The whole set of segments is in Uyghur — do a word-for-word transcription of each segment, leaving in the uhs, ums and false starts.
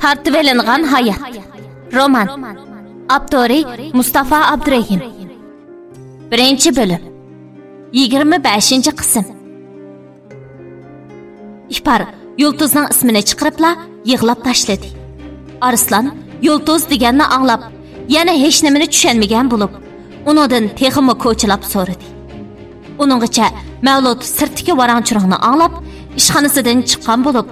تارتىۋېلىنغان ھايات. رومان. ئاپتورى مۇستافا ئابدۇرېھىم. بىرىنچى بۆلۈم. يىگىرمە بەشىنچى قىسىم. ئىپار يۇلتۇزنىڭ ئىسمىنى چىقىرىپلا يىغلاپ تاشلىدى. ئارسلان يۇلتۇز دېگەننى ئاڭلاپ، يەنە ھېچنېمىنى چۈشەنمىگەن بولۇپ، ئۇنىڭدىن تېخىمۇ كوچىلاپ سورىدى. ئۇنىڭغىچە مەۋلۇت سىرتتىكى ۋاراڭ-چۇرۇڭنى ئاڭلاپ، ئىشخانىسىدىن چىققان بولۇپ،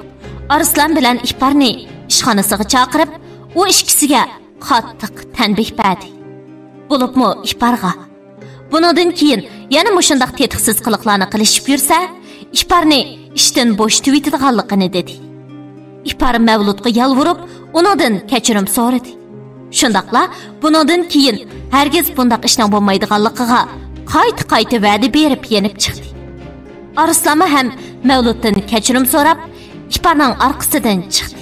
ئارسلان بىلەن ئىپارنى ئىشخانىسىغا چاقىرىپ، ئۇ ئىككىسىگە قاتتىق تەنبىھ بەردى. بولۇپمۇ ئىپارغا، بۇنىڭدىن كېيىن يەنە مۇشۇنداق تېتىقسىز قىلىقلارنى قىلىشىپ يۈرسە، ئىپارنى ئىشتىن بوشىتىۋېتىدىغانلىقىنى دېدى. ئىپار مەۋلۇتقا يالۋۇرۇپ، ئۇنىڭدىن كەچۈرۈم سورىدى. شۇنداقلا بۇنىڭدىن كېيىن ھەرگىز بۇنداق ئىشنىڭ بولمايدىغانلىقىغا قايتا-قايتا ۋەدە بېرىپ يېنىپ چىقتى. ئارسلانمۇ ھەم مەۋلۇتتىن كەچۈرۈم سوراپ، ئىپارنىڭ ئارقىسىدىن چىقتى.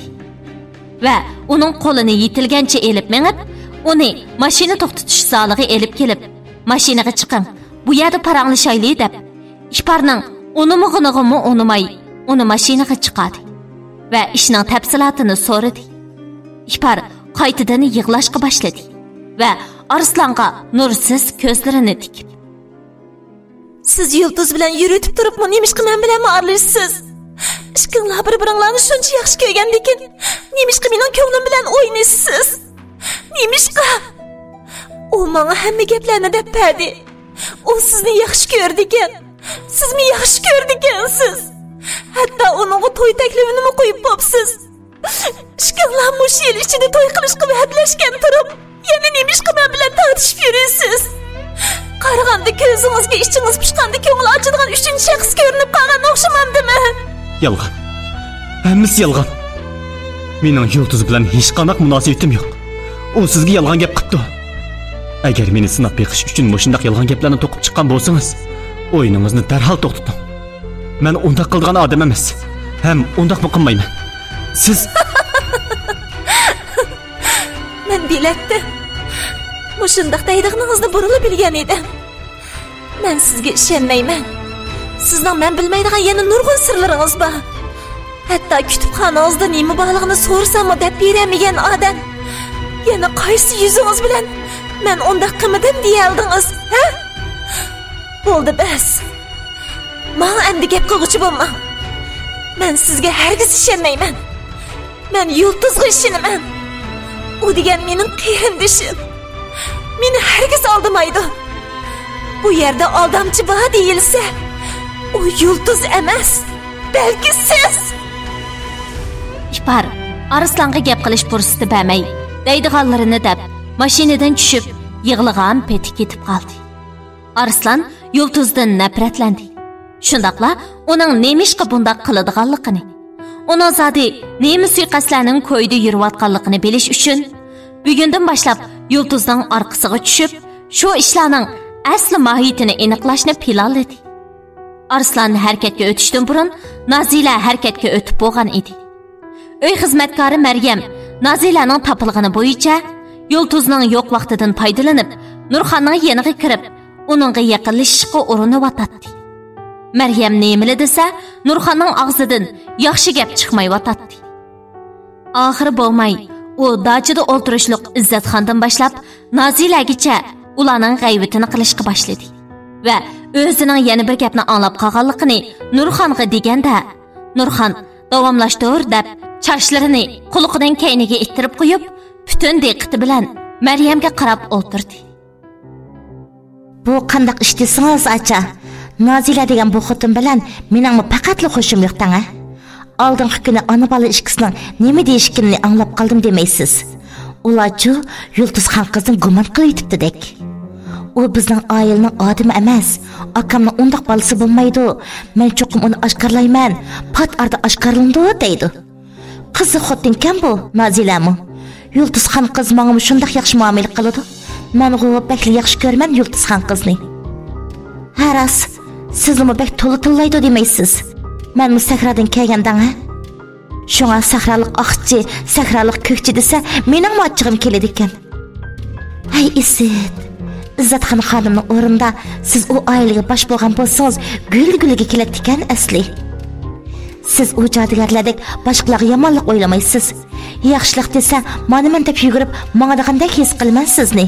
ۋە ئۇنىڭ قولىنى يېتىلگەنچە ئېلىپ مېڭىپ، ئۇنى ماشىنا توختىتىش زالىغا ئېلىپ كېلىپ، «ماشىنىغا چىقىڭ، بۇ يەردە پاراڭلىشايلى» دەپ، ئىپارنىڭ ئۇنىمىغىنىغىمۇ ئۇنىماي، ئۇنى ماشىنىغا چىقاردى ۋە ئىشنىڭ تەپسىلاتىنى سورىدى. ئىپار قايتىدىن يىغلاشقا باشلىدى ۋە ئارسلانغا نۇرسىز كۆزلىرىنى تىكىپ، «سىز يۇلتۇز بىلەن يۈرۈتۈپ تۇرۇپمۇ نېمىشقا مەن بىلەنمۇ ئارىلىشىسىز؟ ئىككىڭلار بىر-بىرىڭلارنى شۇنچە ياخشى كۆرگەندىكىن، نېمىشقا مېنىڭ كۆڭلۈم بىلەن ئوينىشىسىز؟ نېمىشقا؟ ئۇ ماڭا ھەممە گەپلەرنى دەپ بەردى. ئۇ سىزنى ياخشى كۆرىدىكەن. سىزمۇ ياخشى كۆرىدىكەنسىز. ھەتتا ئۇنىڭغا توي تەكلىپىنىمۇ قويۇپ بوپسىز. ئىككىڭلار مۇشۇ يىل ئىچىدە توي قىلىشقا ۋەدىلەشكەن تۇرۇپ، يەنە نېمىشقا مەن بىلەن تارتىشىپ يۈرىسىز؟ قارىغاندا كۆزىڭىزگە ئىچىڭىز پۇشقاندا كۆڭۈل ئاچىدىغان ئۈچىنچى شەخس كۆرۈنۈپ قالغان ئوخشىمامدىمەن؟» يالغان. ھەممىسى يالغان. مېنىڭ يۇلتۇز بىلەن ھېچقانداق مۇناسىۋىتىم يوق. ئۇ سىزگە يالغان گەپ قىپتۇ. ئەگەر مېنى سىناپ بېقىش ئۈچۈن مۇشۇنداق يالغان گەپلەرنى توقۇپ چىققان بولسىڭىز، ئويۇنىڭىزنى دەرھال توختىتىڭ. مەن ئۇنداق قىلىدىغان ئادەم ئەمەس. ھەم ئۇنداقمۇ قىلمايمەن. سىز مەن بىلەتتىم. مۇشۇنداق دەيدىغىنىڭىزنى بۇرۇنلا بىلگەن ئىدىم. مەن سىزگە ئىشەنمەيمەن. سىزنىڭ مەن بىلمەيدىغان يەنە نۇرغۇن سىرلىرىڭىز بار. ھەتتا كۇتۇپخانىڭىزدا نېمە بارلىقىنى سورىساممۇ دەپ بېرەلمىگەن ئادەم. يەنە قايسى يۈزىڭىز بىلەن «مەن ئۇنداق قىلمىدىم» دېيەلدىڭىز، ھە؟ بولدى، بەس. ماڭا ئەمدى گەپ قىلغۇچى بولماڭ. مەن سىزگە ھەرگىز ئىشەنمەيمەن. مەن يۇلتۇزغا ئىشىنىمەن. ئۇ دېگەن مېنىڭ قېرىندىشىم. مېنى ھەرگىز ئالدىمايدۇ. بۇ يەردە ئالدامچى بار دېيىلسە، ئۇ يۇلتۇز ئەمەس، بەلكى سىز! ئىپار ئارسلانغا گەپ قىلىش پۇرسىتى بەرمەي، دەيدىغانلىرىنى دەپ، ماشىنىدىن چۈشۈپ، يىغلىغان پېتى كېتىپ قالدى. ئارسلان يۇلتۇزدىن نەپرەتلەندى. شۇنداقلا ئۇنىڭ نېمىشقا بۇنداق قىلىدىغانلىقىنى، ئۇنىڭ زادى نېمە سۇيىقەستلەرنىڭ كويىدا يۈرۈۋاتقانلىقىنى بىلىش ئۈچۈن، بۈگۈندىن باشلاپ يۇلتۇزنىڭ ئارقىسىغا چۈشۈپ، شۇ ئىشلارنىڭ ئەسلى ماھىيىتىنى ئېنىقلاشنى پىلانلىدى. ئارسلان ھەرىكەتكە ئۆتۈشتىن بۇرۇن نازىلە ھەرىكەتكە ئۆتۈپ بولغان ئىدى. ئۆي خىزمەتكارى مەريەم نازىلەنىڭ تاپىلىغىنى بويىچە يۇلتۇزنىڭ يوق ۋاقتىدىن پايدىلىنىپ، نۇرخاننىڭ يېنىغا كىرىپ، ئۇنىڭغا يېقىنلىشىشقا ئۇرۇنۇۋاتاتتى. مەريەم نېمىلا دېسە، نۇرخاننىڭ ئاغزىدىن ياخشى گەپ چىقمايۋاتاتتى. ئاخىرى بولماي، ئۇ داچىدا ئولتۇرۇشلۇق ئىززەتخاندىن باشلاپ نازىلەگىچە ئۇلارنىڭ غەيۋىتىنى قىلىشقا باشلىدى ۋە ئۆزىنىڭ يەنە بىر گەپنى ئاڭلاپ قالغانلىقىنى نۇرخانغا دېگەندە، نۇرخان «داۋاملاشتۇر» دەپ، چاچلىرىنى قۇلىقىنىڭ كەينىگە ئىتتىرىپ قويۇپ، پۈتۈن دىققىتى بىلەن مەريەمگە قاراپ ئولتۇردى. بۇ قانداق ئىش دېسىڭىز، ئاچا؟ نازىلە دېگەن بۇ خوتۇن بىلەن مېنىڭمۇ پەقەتلا خۇشۇم يوق دەڭە. ئالدىنقى كۈنى ئانا-بالا ئىككىسىنىڭ نېمە دېيىشكىنىنى ئاڭلاپ قالدىم دېمەيسىز. ئۇلارچۇ يۇلتۇز خانقىزنى گۇمان قىلىۋېتىپتىدەك. ئۇ بىزنىڭ ئائىلىنىڭ ئادىمى ئەمەس، ئاكامنىڭ ئۇنداق بالىسى بولمايدۇ، مەن چوقۇم ئۇنى ئاشكارىلايمەن، پات ئارىدا ئاشكارىلىنىدۇ دەيدۇ. قىزىق خوتۇنكەن بۇ، نازىلەمۇ. يۇلتۇز خانقىز ماڭىمۇ شۇنداق ياخشى مۇئامىلە قىلىدۇ. مەنغۇ بەكلا ياخشى كۆرىمەن يۇلتۇز خانقىزنى. ھە راست، سىزنىمۇ بەك تولا تىللايدۇ دېمەيسىز. مەنمۇ سەھرادىن كەلگەن دەڭە. شۇڭا سەھرالىق ئاقچى، سەھرالىق كۆكچى دېسە، مېنىڭمۇ ئاچچىقىم كېلىدىكەن. ھەي ئىسىت، ئىززەتخان خانىمنىڭ ئورنىدا سىز ئۇ ئائىلىگە باش بولغان بولسىڭىز، گۈل گۈلگە كېلەتتىكەن ئەسلى. سىز ئۇ جادۇگەرلەردەك باشقىلارغا يامانلىق ئويلىمايسىز. ياخشىلىق دېسە، مانا مەن دەپ يۈگۈرۈپ ماڭىدىغاندەك ھېس قىلىمەن سىزنى.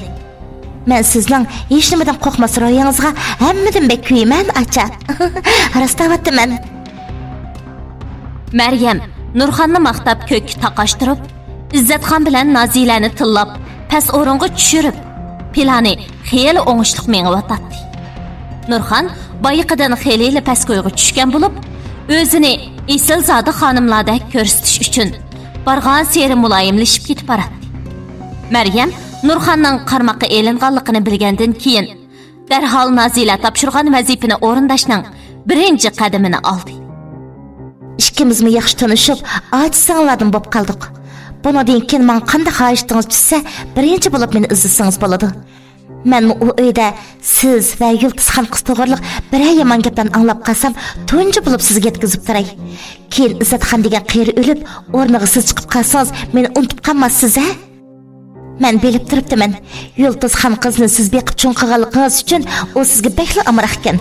مەن سىزنىڭ ھېچنېمىدىن قورقماس روھىڭىزغا ھەممىدىن بەك كۆيىمەن، ئاچا. راستاۋاتىمەن. مەريەم نۇرخاننى ماختاپ كۆككە تاقاشتۇرۇپ، ئىززەتخان بىلەن نازىلەنى تىللاپ، پەس ئورۇنغا چۈشۈرۈپ، پىلانى خېلى ئوڭۇشلۇق مېڭىۋاتاتتى. نۇرخان بايىقىدىن خېلىلا پەس كويغا چۈشكەن بولۇپ، ئۆزىنى ئېسىلزادە خانىملاردەك كۆرسىتىش ئۈچۈن بارغانسېرى مۇلايىملىشىپ كېتىپ باراتتى. مەريەم نۇرخاننىڭ قارماققا ئېلىنغانلىقىنى بىلگەندىن كېيىن، دەرھال نازىلە تاپشۇرغان ۋەزىپىنى ئورۇنداشنىڭ بىرىنچى قەدىمىنى ئالدى. ئىككىمىزمۇ ياخشى تونۇشۇپ، ئاچا-سىڭىللاردىن بولۇپ قالدۇق. بۇنىڭدىن كېيىن ماڭا قانداق ھاجىتىڭىز چۈشسە، بىرىنچى بولۇپ مېنى ئىزدىسىڭىز بولىدۇ. مەنمۇ ئۇ ئۆيدە سىز ۋە يۇلتۇزخان قىز توغرىلىق بىرەر يامان گەپلەرنى ئاڭلاپ قالسام، تۇنجى بولۇپ سىزگە يەتكۈزۈپ تۇراي. كېيىن ئىززەتخان دېگەن قېرى ئۆلۈپ، ئورنىغا سىز چىقىپ قالسىڭىز، مېنى ئۇنتۇپ قالماسسىز، ھە؟ مەن بىلىپ تۇرۇپتىمەن، يۇلتۇزخان قىزنى سىز بېقىپ چوڭ قىلغانلىقىڭىز ئۈچۈن ئۇ سىزگە بەكلا ئامراق ئىكەن.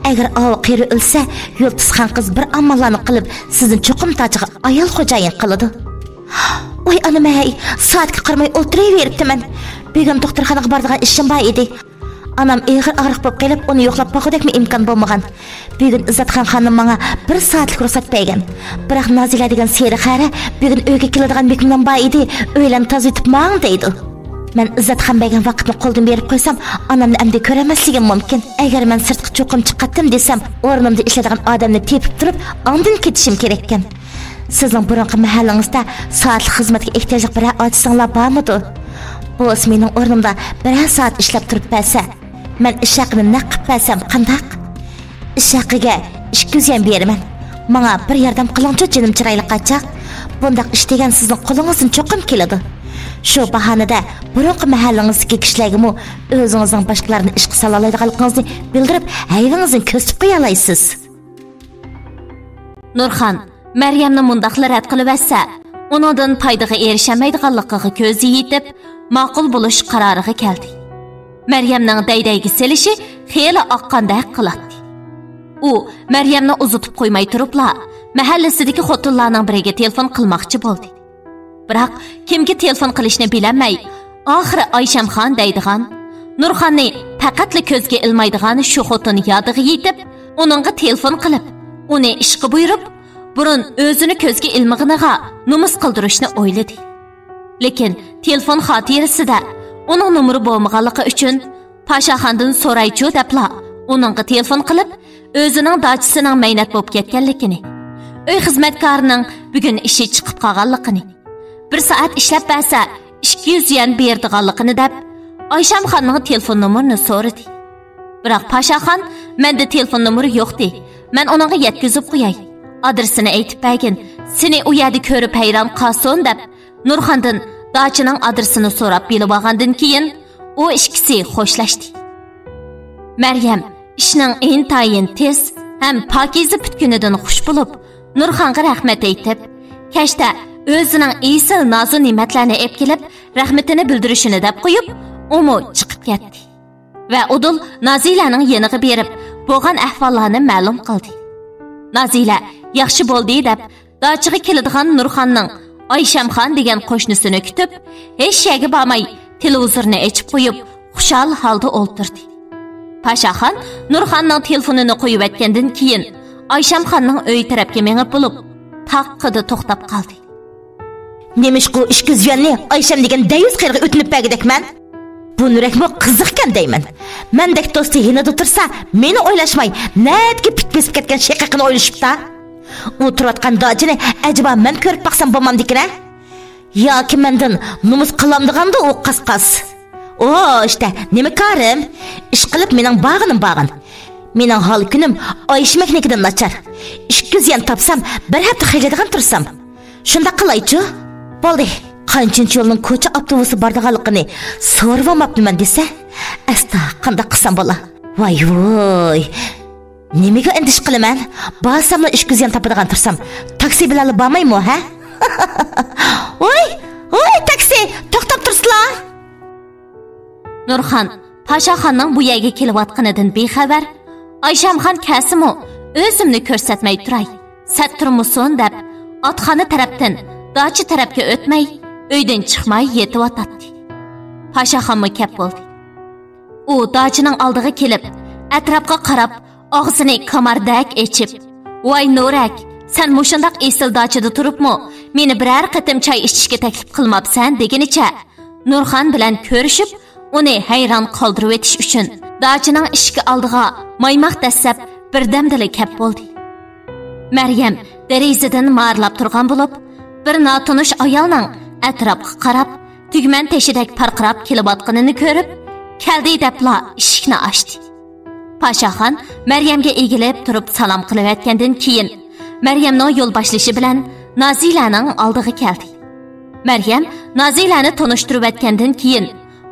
ئەگەر ئاۋۇ قېرى ئۆلسە، يۇلتۇزخان قىز بىر ئاماللارنى قىلىپ، سىزنى چوقۇم داچىغا ئايال خوجايىن قىلىدۇ. ۋاي ئانام ھەي، سائەتكە قارىماي ئولتۇرۇۋېرىپتىمەن. بۈگۈن دوختۇرخانىغا بارىدىغان ئىشىم بار ئىدى. ئانام ئېغىر ئاغرىق بولۇپ قېلىپ، ئۇنى يوقلاپ باققۇدەكمۇ ئىمكان بولمىغان. بۈگۈن ئىززەتخان خانىم ماڭا بىر سائەتلىك رۇخسەت بەرگەن. بىراق نازىلە دېگەن سېرى خەرە بۈگۈن ئۆيگە كېلىدىغان مېھمىنىم بار ئىدى، ئۆيلەرنى تازىلىتىپ ماڭ دەيدۇ. مەن ئىززەتخان بەرگەن ۋاقىتنى قولدىن بېرىپ قويسام، ئانامنى ئەمدى كۆرەلمەسلىكىم مۇمكىن. ئەگەر مەن سىرتقا چوقۇم چىقاتتىم دېسەم، ئورنۇمدا ئىشلەيدىغان ئادەمنى تېپىپ تۇرۇپ، ئاندىن كېتىشىم كېرەككەن. سىزنىڭ بۇرۇنقى مەھەللىڭىزدە سائەتلىك خىزمەتكە ئېھتىياجلىق بىرەر ئاچا-سىڭىللار بارمىدۇ؟ بولسا مېنىڭ ئورنۇمدا بىرەر سائەت ئىشلەپ تۇرۇپ بەرسە، مەن ئىش ھەققىنى نەق قىلىپ بەرسەم قانداق؟ ئىش ھەققىگە ئىككى يۈز يۈەن بېرىمەن. ماڭا بىر ياردەم قىلىڭچۇ، جېنىم چىرايلىق قاچاق. بۇنداق ئىش دېگەن سىزنىڭ قولىڭىزدىن چوقۇم كېلىدۇ. شۇ باھانىدە بۇرۇنقى مەھەللىڭىزدىكى كىشىلەرگىمۇ ئۆزىڭىزنىڭ باشقىلارنى ئىشقا سالالايدىغانلىقىڭىزنى بىلدۈرۈپ، ھەيۋىڭىزنى كۆرسىتىپ قويالايسىز. نۇرخان مەريەمنى مۇنداقلا رەت قىلىۋەتسە، ئۇنىڭدىن پايدىغا ئېرىشەلمەيدىغانلىقىغا كۆزى يېتىپ، ماقۇل بولۇش قارارىغا كەلدى. مەريەمنىڭ دەيدەيگە سېلىشى خېلى ئاققاندەك قىلاتتى. ئۇ مەريەمنى ئۇزىتىپ قويماي تۇرۇپلا، مەھەللىسىدىكى خوتۇنلارنىڭ بىرىگە تېلېفون قىلماقچى بولدى. بىراق كىمگە تېلېفون قىلىشنى بىلەلمەي، ئاخىرى ئايشەمخان دەيدىغان، نۇرخاننى پەقەتلا كۆزگە ئىلمايدىغان شۇ خوتۇن يادىغا يېتىپ، ئۇنىڭغا تېلېفون قىلىپ، ئۇنى ئىشقا بۇيرۇپ، بۇرۇن ئۆزىنى كۆزگە ئىلمىغىنىغا نومۇس قىلدۇرۇشنى ئويلىدى. لېكىن تېلېفون خاتىرىسىدە ئۇنىڭ نومۇرى بولمىغانلىقى ئۈچۈن، پاشاخاندىن سورايچۇ دەپلا ئۇنىڭغا تېلېفون قىلىپ، ئۆزىنىڭ داچىسىنىڭ مەينەت بولۇپ كەتكەنلىكىنى، ئۆي خىزمەتكارىنىڭ بۈگۈن ئىشى چىقىپ قالغانلىقىنى، بىر سائەت ئىشلەپ بەرسە ئىككى يۈز يۈەن بېرىدىغانلىقىنى دەپ، ئايشەمخاننىڭ تېلېفون نومۇرىنى سورىدى. بىراق پاشاخان، مەندە تېلېفون نومۇرى يوقتى، مەن ئۇنىڭغا يەتكۈزۈپ قوياي، ئادرېسىنى ئېيتىپ بەرگىن، سېنى ئۇ يەردە كۆرۈپ ھەيران قالسۇن دەپ، نۇرخاندىن داچىنىڭ ئادرېسىنى سوراپ بىلىۋالغاندىن كېيىن، ئۇ ئىككىسى خوشلاشتى. مەريەم ئىشنىڭ ئىنتايىن تېز ھەم پاكىزە پۈتكىنىدىن خۇش بولۇپ، نۇرخانغا رەھمەت ئېيتىپ، كەچتە ئۆزىنىڭ ئېسىل نازۇ نېمەتلەرنى ئېلىپ كېلىپ، رەھمىتىنى بىلدۈرۈشىنى دەپ قويۇپ، ئۇمۇ چىقىپ كەتتى. ۋە ئۇدۇل نازىلەنىڭ يېنىغا بېرىپ، بولغان ئەھۋاللارنى مەلۇم قىلدى. نازىلە ياخشى بولدى دەپ، داچىغا كېلىدىغان نۇرخاننىڭ ئايشەمخان دېگەن قوشنىسىنى كۈتۈپ، ھېچ يەرگە بارماي، تېلېۋىزورنى ئېچىپ قويۇپ، خۇشال ھالدا ئولتۇردى. پاشاخان نۇرخاننىڭ تېلېفونىنى قويۇۋەتكەندىن كېيىن، ئايشەمخاننىڭ ئۆيى تەرەپكە مېڭىپ بولۇپ، تاققىدە توختاپ قالدى. نېمىشقا ئىككى يۈز يۈەننى ئايشەم دېگەن دەييۇس قېرىغا ئۆتۈنۈپ بەرگۈدەكمەن؟ بۇ نۇرەكمۇ قىزىقكەن دەيمەن. مەندەك دوستى يېنىدا تۇرسا، مېنى ئويلاشماي، نەدىكى پىت بېسىپ كەتكەن شەقىقىنى ئويلىشىپتا. ئۇ تۇرۇۋاتقان داچىنى ئەجەبا مەن كۆرۈپ باقسام بولمامدىكىنە؟ ياكى مەندىن نومۇس قىلامدىغاندۇ ئۇ قاسقاس؟ ئو، ئىشتە، نېمە كارىم؟ ئىشقىلىپ مېنىڭ بارغىنىم بارغىن. مېنىڭ ھال كۈنۈم ئايشەمنىڭكىدىن ناچار. ئىككى يۈز يۈەن تاپسام، بىر ھەپتە خەجلەيدىغان تۇرسام. شۇنداق قىلايچۇ. بولدى. قانچىنچە يولنىڭ كوچا ئاپتوبۇسى بارىدىغانلىقىنى سورىۋالماپتىمەن دېسە، ئەستا قانداق قىلسام بولا؟ ۋاي ۋوي. نېمىگە ئەندىشە قىلىمەن؟ بارساملا ئىككى يۈز يۈەن تاپىدىغان تۇرسام، تاكسى بىلەنلا بارمايمۇ، ھە؟ ۋوي، ۋوي، تاكسى، توختاپ تۇرسىلا! نۇرخان پاشاخاننىڭ بۇ يەرگە كېلىۋاتقىنىدىن بىخەۋەر، ئايشەمخان كەلسىمۇ ئۆزۈمنى كۆرسەتمەي تۇراي، سەت تۇرمىسۇن دەپ، ئاتخانا تەرەپتىن داچا تەرەپكە ئۆتمەي، ئۆيدىن چىقماي يېتىۋاتاتتى. پاشاخانمۇ كەپ بولدى. ئۇ داچىنىڭ ئالدىغا كېلىپ، ئەتراپقا قاراپ، ئاغزىنى كاماردەك ئېچىپ، «ۋاي نۇرەك، سەن مۇشۇنداق ئېسىل داچىدا تۇرۇپمۇ مېنى بىرەر قېتىم چاي ئىچىشكە تەكلىپ قىلماپسەن؟» دېگىنىچە، نۇرخان بىلەن كۆرۈشۈپ، ئۇنى ھەيران قالدۇرۇۋېتىش ئۈچۈن داچىنىڭ ئىشىكى ئالدىغا مايماق دەسسەپ، بىردەمدىلا كەپ بولدى. مەريەم دېرىزىدىن مارىلاپ تۇرغان بولۇپ، بىر ناتونۇش ئايالنىڭ ئەتراپقا قاراپ، تۈگمەن تېشىدەك پارقىراپ كېلىۋاتقىنىنى كۆرۈپ، «كەلدى» دەپلا ئىشىكنى ئاچتى. پاشاخان مەريەمگە ئېگىلىپ تۇرۇپ سالام قىلىۋەتكەندىن كېيىن، مەريەمنىڭ يول باشلىشى بىلەن نازىلەنىڭ ئالدىغا كەلدى. مەريەم نازىلەنى تونۇشتۇرۇۋەتكەندىن كېيىن،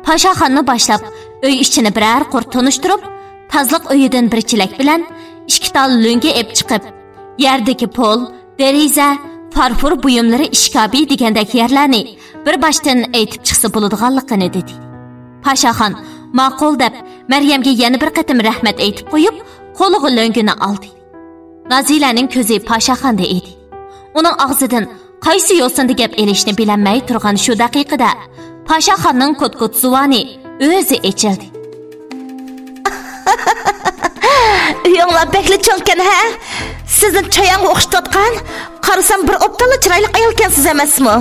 پاشاخاننى باشلاپ، ئۆي ئىچىنى بىرەر قۇر تونۇشتۇرۇپ، تازىلىق ئۆيىدىن بىر چېلەك بىلەن ئىككى تال لۆڭگە ئېلىپ چىقىپ، يەردىكى پول، دېرىزە، فارفور بۇيۇملىرى ئىشكابى دېگەندەك يەرلەرنى بىر باشتىن ئېيتىپ چىقسا بولىدىغانلىقىنى دېدى. پاشاخان «ماقۇل» دەپ، مەريەمگە يەنە بىر قېتىم رەھمەت ئېيتىپ قويۇپ، قولىغا لۆڭگىنى ئالدى. نازىلەنىڭ كۆزى پاشاخاندا ئىدى. ئۇنىڭ ئاغزىدىن قايسى يوسۇندا گەپ ئېلىشنى بىلەلمەي تۇرغان شۇ دەقىقىدە، پاشاخاننىڭ كوت-كوت زۇۋانى ئۆزى ئېچىلدى. ئۆيۈڭلار بەكلا چوڭكەن ھە؟ سىزنى چايانغا ئوخشىتىۋاتقان، قارىسام بىر ئوبدانلا چىرايلىق ئايالكەنسىز ئەمەسمۇ؟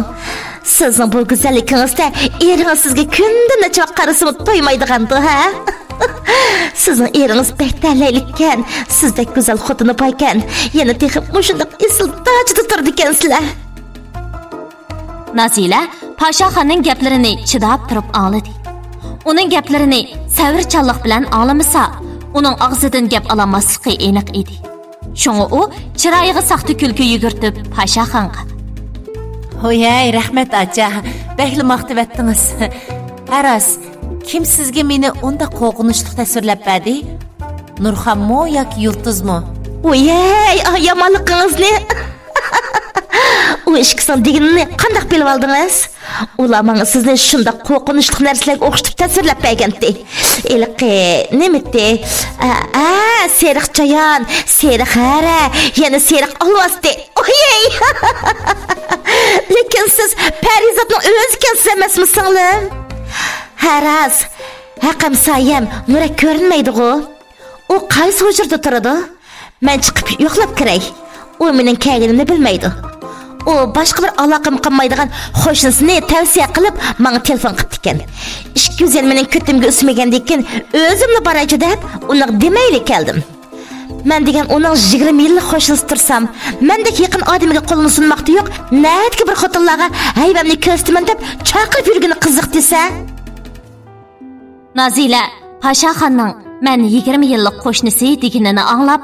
سىزنىڭ بۇ گۈزەللىكىڭىزدە ئېرىڭىز سىزگە كۈندە نەچچە ۋاق قارىسىمۇ تويمايدىغاندۇ ھە؟ سىزنىڭ ئېرىڭىز بەك تەلەيلىككەن، سىزدەك گۈزەل خوتۇنى باركەن، يەنە تېخى مۇشۇنداق ئېسىل داچىدا تۇرىدىكەنسىلەر. نازىلە پاشاخاننىڭ گەپلىرىنى چىداپ تۇرۇپ ئاڭلىدى. ئۇنىڭ گەپلىرىنى سەۋرچانلىق بىلەن ئاڭلىمىسا، ئۇنىڭ ئاغزىدىن گەپ ئالالماسلىقى ئېنىق ئىدى. شۇڭا ئۇ چىرايىغا ساختا كۈلكە يۈگۈرتۈپ پاشاخانغا: «ھويەي، رەھمەت ئاچا، بەكلا ماختىۋەتتىڭىز. ھە راست، كىم سىزگە مېنى ئۇنداق قورقۇنچلۇق تەسۋىرلەپ بەردى؟ نۇرخانمۇ ياكى يۇلتۇزمۇ؟» «ھويەي، ئا، يامانلىقىڭىزنى! ئۇ ئىككىسىنىڭ دېگىنىنى قانداق بىلىۋالدىڭىز؟ ئۇلار ماڭا سىزنى شۇنداق قورقۇنچلۇق نەرسىلەرگە ئوخشىتىپ تەسۋىرلەپ بەرگەنتى. ھېلىقى نېمىتى؟ ئە، ئە، سېرىق چايان، سېرىق ھەرە، يەنە سېرىق ئالۋاستى. ئويەي! لېكىن سىز پەرىزاتنىڭ ئۆزىكەنسىز ئەمەسمۇ، سىڭلىم؟» «ھە، راست. ھەقەم سايەم نۇرەك كۆرۈنمەيدىغۇ. ئۇ قايسى ھۇجرىدا تۇرىدۇ؟ مەن چىقىپ يوقلاپ كىرەي. ئۇ مېنىڭ كەلگىنىمنى بىلمەيدۇ. ئۇ باشقا بىر ئالاقىمۇ قىلمايدىغان قوشنىسىنى تەۋسىيە قىلىپ، ماڭا تېلېفون قىپتىكەن. ئىككى يۈز يەن مېنىڭ كۆتۈمگە ئۈسمىگەندىكىن، ئۆزۈملا بارايچۇ دەپ، ئۇنىڭغا دېمەيلى كەلدىم. مەن دېگەن ئۇنىڭ يىگىرمە يىللىق قوشنىسى تۇرسام، مەندەك يېقىن ئادىمىگە قولىنى سۇنماقتا يوق، نەدىكى بىر خوتۇنلارغا ھەيۋەمنى كۆرسىتىمەن دەپ چاقىرىپ يۈرگىنى قىزىق دېسە.» نازىلە پاشاخاننىڭ «مەن يىگىرمە يىللىق قوشنىسى» دېگىنىنى ئاڭلاپ،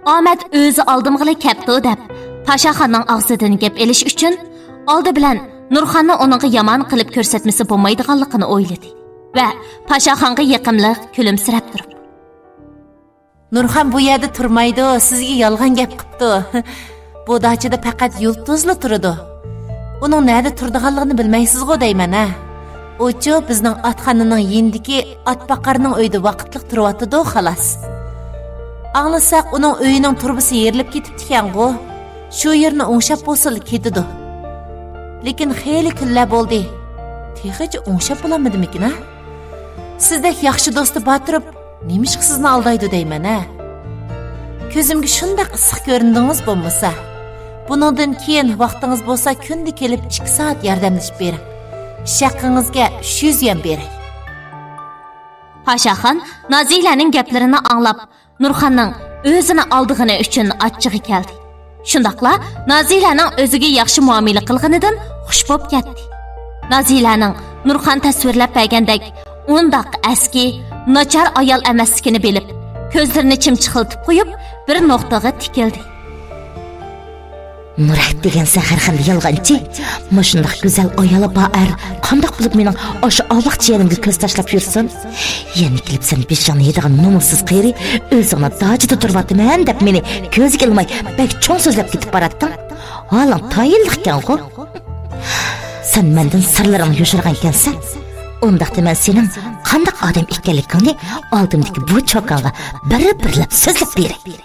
«ئامەت ئۆزى ئالدىمغىلا كەپتۇ» دەپ، پاشاخاننىڭ ئاغزىدىن گەپ ئېلىش ئۈچۈن، ئالدى بىلەن نۇرخاننى ئۇنىڭغا يامان قىلىپ كۆرسەتمىسە بولمايدىغانلىقىنى ئويلىدى ۋە پاشاخانغا يېقىملىق كۈلۈمسىرەپ تۇرۇپ: «نۇرخان بۇ يەردە تۇرمايدۇ، سىزگە يالغان گەپ قىپتۇ. بۇ داچىدا پەقەت يۇلتۇزلا تۇرىدۇ. ئۇنىڭ نەدە تۇرىدىغانلىقىنى بىلمەيسىزغۇ دەيمەن ھە؟ ئۇچۇ بىزنىڭ ئاتخانىنىڭ يېنىدىكى ئاتباقارنىڭ ئۆيىدە ۋاقىتلىق تۇرۇۋاتىدۇ، خالاس. ئاڭلىساق، ئۇنىڭ ئۆيىنىڭ تۇرۇبىسى يېرىلىپ كېتىپتىكەنغۇ. شۇ يېرىنى ئوڭشاپ بولسىلا كېتىدۇ. لېكىن خېلى كۈنلەر بولدى. تېخىچە ئوڭشاپ بولالمىدىمىكىن ھە؟ سىزدەك ياخشى دوستى بار تۇرۇپ، نېمىشقا سىزنى ئالدايدۇ دەيمەن ھە؟ كۆزۈمگە شۇنداق ئىسسىق كۆرۈندىڭىز بولمىسا. بۇنىڭدىن كېيىن ۋاقتىڭىز بولسا، كۈندە كېلىپ ئىككى سائەت ياردەملىشىپ بېرىڭ. ئىش ھەققىڭىزگە ئۈچ يۈز يۈەن بېرەي.» پاشاخان نازىلەنىڭ گەپلىرىنى ئاڭلاپ، نۇرخاننىڭ ئۆزىنى ئالدىغىنى ئۈچۈن ئاچچىقى كەلدى. شۇنداقلا نازىلەنىڭ ئۆزىگە ياخشى مۇئامىلە قىلغىنىدىن خۇش بولۇپ كەتتى. نازىلەنىڭ نۇرخان تەسۋىرلەپ بەرگەندەك ئۇنداق ئەسكى، ناچار ئايال ئەمەسلىكىنى بىلىپ، كۆزلىرىنى چىمچىقلىتىپ قويۇپ، بىر نۇقتىغا تىكىلدى. نۇرەك دېگەن سەن ھەر خىل يالغانچى. مۇشۇنداق گۈزەل ئايالى بار ئەر قانداق بولۇپ مېنىڭ ئاشۇ ئاۋاق جىيەنىمگە كۆز تاشلاپ يۈرسۇن؟ يەنە كېلىپ سەن بېشىڭنى يەيدىغان نومۇسسىز قېرى، ئۆزۈڭنى داچىدا تۇرۇۋاتىمەن دەپ مېنى كۆزگە ئىلماي بەك چوڭ سۆزلەپ كېتىپ باراتتىڭ. ھالىڭ تايىنلىقكەنغۇ؟ سەن مەندىن سىرلىرىڭنى يوشۇرغانكەنسەن. ئۇنداقتا مەن سېنىڭ قانداق ئادەم ئىكەنلىكىڭنى ئالدىمدىكى بۇ چوكانغا بىر-بىرلەپ سۆزلەپ بېرەي.